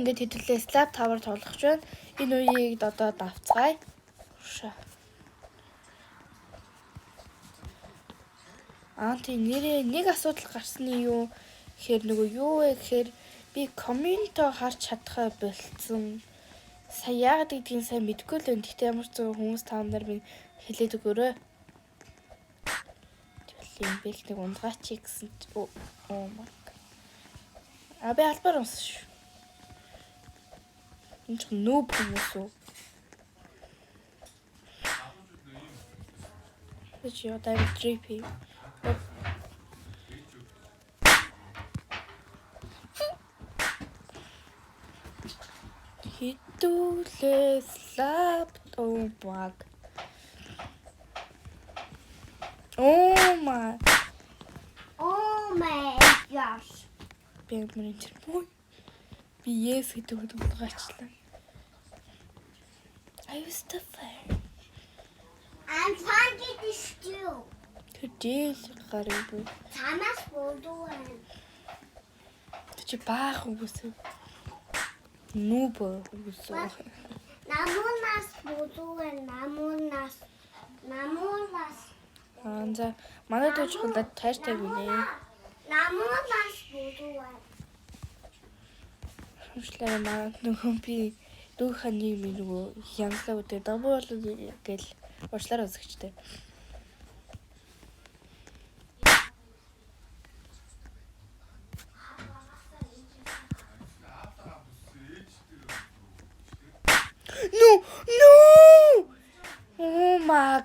Ингээд хэдүүлээ slab tower тоглох гэж байна. Энэ үеийг одоо давцгаая. Шаа. Аа тийм, нэрээ нэг асуудал гарсны юу гэхээр нөгөө юу вэ гэхээр би comment оо харж чадхаа болцсон. Сая яагаад гэдгийг сайн мэдэхгүй л байна. Гэхдээ ямар ч зүйл хүмүүс та нар минь хэлээд өгөөрэй. Тэгэл юм бэл нэг ундгаач гэсэн чи oh my god. А би албаар унсан шүү. Энэ ч noob хүмүүс үү? Би чи одоо drip. Хэдүүлээ slap oh баг. Oh my. Oh my gosh. Би амар энэ тэр муу. Би yes гэдэг үг унгаачлаа. I was the fire. I'm trying to steal. Тэр жил гар юм бүү. Чамаас болдуу байна. Тэр чи баах хүмүүс үү? Noob хүмүүс үү? Намуунаас болдуу байна. Намуунаас. Намуунаас. Аа за, манай дүү чухал тайртай гинэ. Намуунаас болдуу байна. Хэмжлээ маа нөгөө би дүүхээ нэг минь нөгөө янзлаа үдэ дамуу бол гэл уучлаарай үзэгчтэй. No, no! Oh my.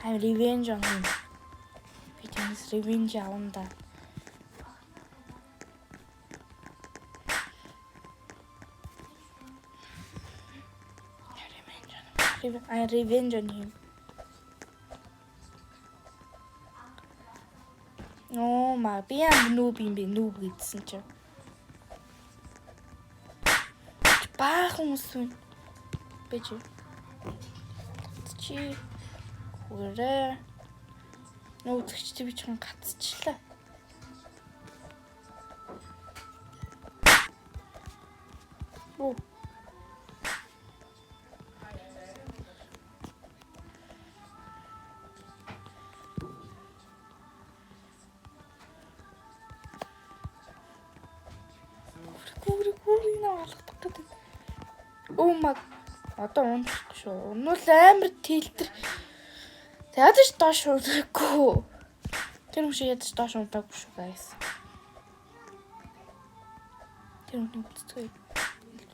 I'm revenge on him. Би тэрнээс revenge авна да. Revenge on him. I revenge on him. Oh my, би ямар noob юм бэ? Noob гэдсэн чинь. Баах хүмүүс үү? Би чи. Чи хүрээ. Нөө үзэгчтэй би чон гацчихлаа. Оо. Гүр гүр энэ алгадах гэдэг. Oh my, одоо унахгүй шүү. Унвал амар тэлтер. Ядаж доош унахгүй. Тэр хүн шиг ядаж доош унтаагүй шүү guys. Тэр хүний үндсгүй.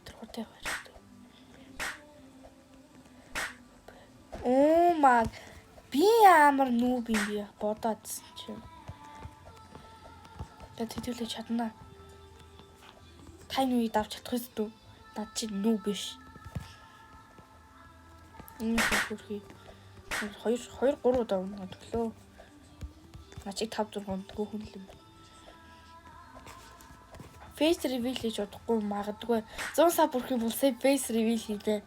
Тэр хурдан явах хэрэгтэй. Oh my, би ямар noob юм бэ бодоодсэн чинь. Тэгээд хэдүүлээ чадна. Таны үеийг давж чадах ёстой. Над чи noob биш. Энэ хөрхий. 2 2 3 удаа унаад өглөө. Наа чиг 5 6 унтгүй хүн л юм. Face reveal хийж удахгүй магадгүй. 100 sub бүрэх юм бол face reveal хийлээ.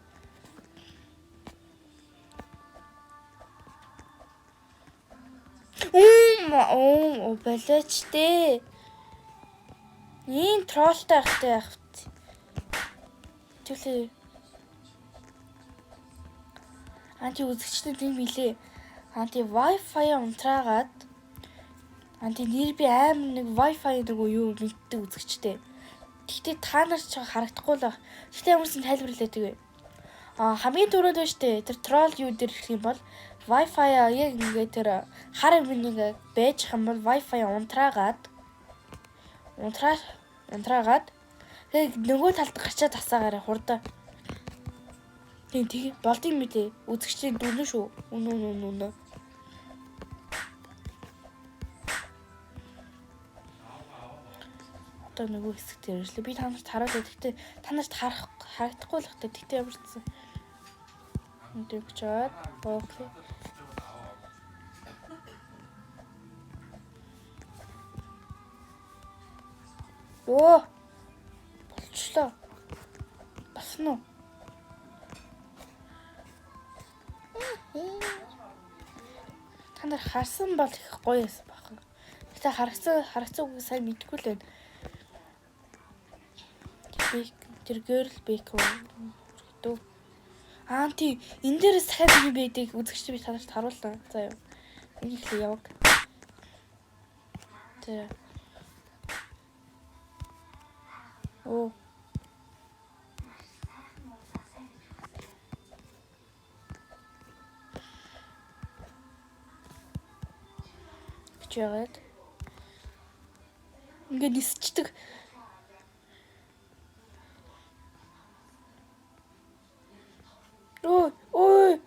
Үм оо болооч дээ. Ийм troll тай ахтай яах вэ? Түлээ. Анти үзэгчдэд юм хэлээ. Анти Wi-Fi унтраагаад анти нэр би амар нэг Wi-Fi нөгөө юу мэддэг үзэгчтэй. Гэхдээ та нар ч харагдахгүй л баг. Гэхдээ ямарсан тайлбарлаад тэгээ. А хамгийн түрүүнд байна штэ. Тэр troll юу дээр ирэх юм бол Wi-Fi яг ингээд тэр хар юм нэг байж юм бол Wi-Fi унтраагаад унтраагаад тэгээ нөгөө талд гарчаа тасаагаарай хурдан. Тийм тэг болдсон юм үү? Үзэгчдийн дүнэ шүү. Үнэ үнэ үнэ үнэ. Одоо нөгөө хэсэг дээр ирлээ. Би та нарт харуулъя. Гэхдээ та нарт харах харагдахгүй л хта. Гэхдээ ямар ч гэсэн. Тэгчээд okay. Оо. Болчлоо. Болсон уу? Та нар харсан бол их гоё байсан баха. Гэтэ харагдсан үгийг сайн мэдэхгүй л байна. Тэр girl bacon гэдэг. Аа тий, энэ дээрээс дахиад нэг юм байдгийг үзэгчдээ би та нарт харуулна. За юу. Энийг л яваг. За. Оо. Гэж яагаад? Ингээд нисчдэг. Ой, ой.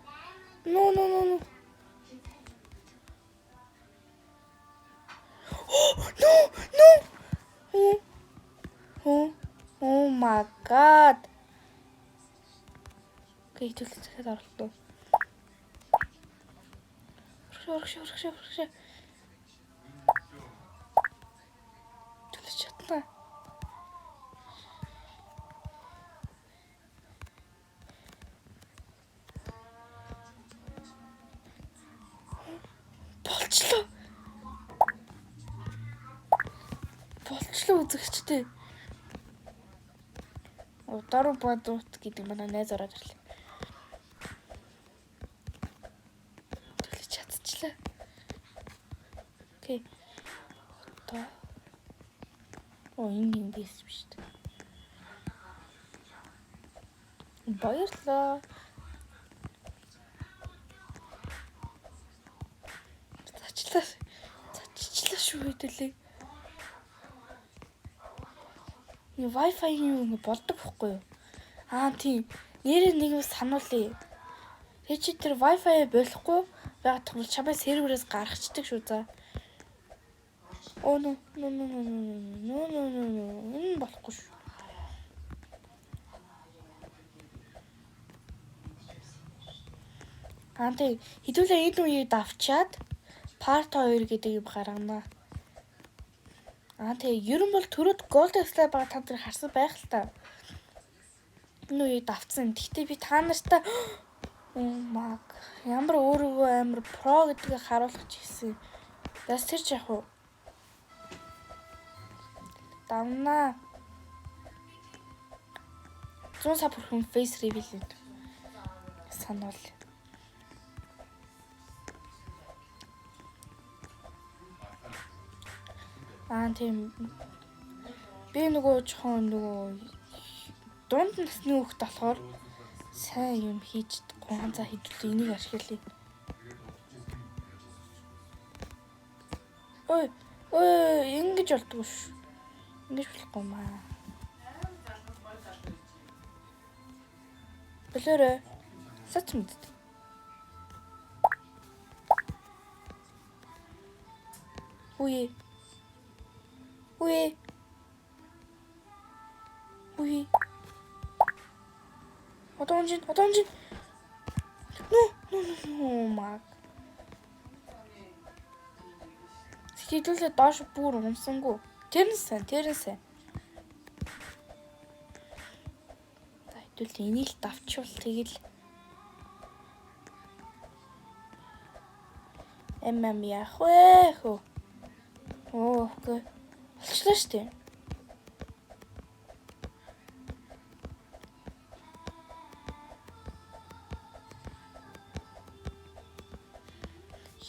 No, no, no, no. No, no. Oh, oh my god. Okay, хэвлэл захиад орлоо. Урагшаа, урагшаа, урагшаа, урагшаа. Төлөж чадна. Болчлоо. Болчлоо үзэгчтэй. Удару бадут гэдэг манай найз ороод ирлээ. Төлөж чадчихлаа. Okay. Одоо Оо, энэ юм биш биш үү? Баярлалаа. Зачлаа. Заччлаа шүү хэдүүлээ. Энэ Wi-Fi юм ингэ болдог байхгүй юу? Аа тийм. Нэрээ нэг юм сануулъя. Тэгээ чи тэр Wi-Fi болохгүй байгаад тул чамайг серверээс гаргацдаг шүү за. Оо no no no no no no no no, энэ болохгүй шүү. Аа тийм, хэдүүлээ энэ үеийг давчаад part 2 гэдэг юм гаргана. Аа тийм, ер нь бол төрөд Golden Slab байгаа та нар харсан байх л та. Энэ үеийг давцсан. Гэхдээ би та нартай oh my, ямар өөрийгөө амар pro гэдгийг харуулах ч гэсэн. Бас тэр ч яг уу. Давнаа. 100 sub хүн face reveal гэдэг. Сануул. Аа тийм, би нөгөө жоохон нөгөө дунд насны хүүхэд болохоор сайн юм хийж чадахгүй, ганцаа хэдүүлээ энийг ашиглая. Ой, ой, ингэж болдгоо ш. Ингэж болохгүй маа. Болоорой. Сац мэддэг. Үе. Үе. Үе. Одоо унжин, одоо унжин. No, no, no, no, маг. Сэтгэлдээ доош бүр унсангүй. Тэр нь сайн, тэр нь сайн. За, хэдүүл энийг л давчвал тэгэл эм яах вэ хөө? Оо, okay. Болчлоо шүү дээ.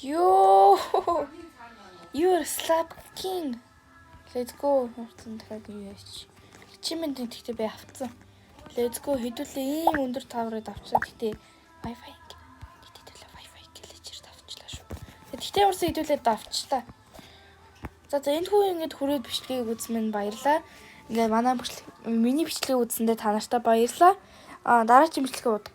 Йоо. You're slap king. Let's go. Хурцсан дахиад юу яач. Achievement гэхдээ би авцсан. Let's go. Хэдүүлээ ийм өндөр tower ыг авчлаа. Гэтэ Wi-Fi хэдүүлээ Wi-Fi glitch ээр давчлаа шүү. Гэтэ ямарсан хэдүүлээ давчлаа. За за, энэ хүү ингэж хүрээд бичлэгийг үзсэн минь баярлаа. Ингээд манай бичлэг, миний бичлэгийг үзсэндээ та нартай баярлалаа. Аа, дараагийн бичлэгээ удахгүй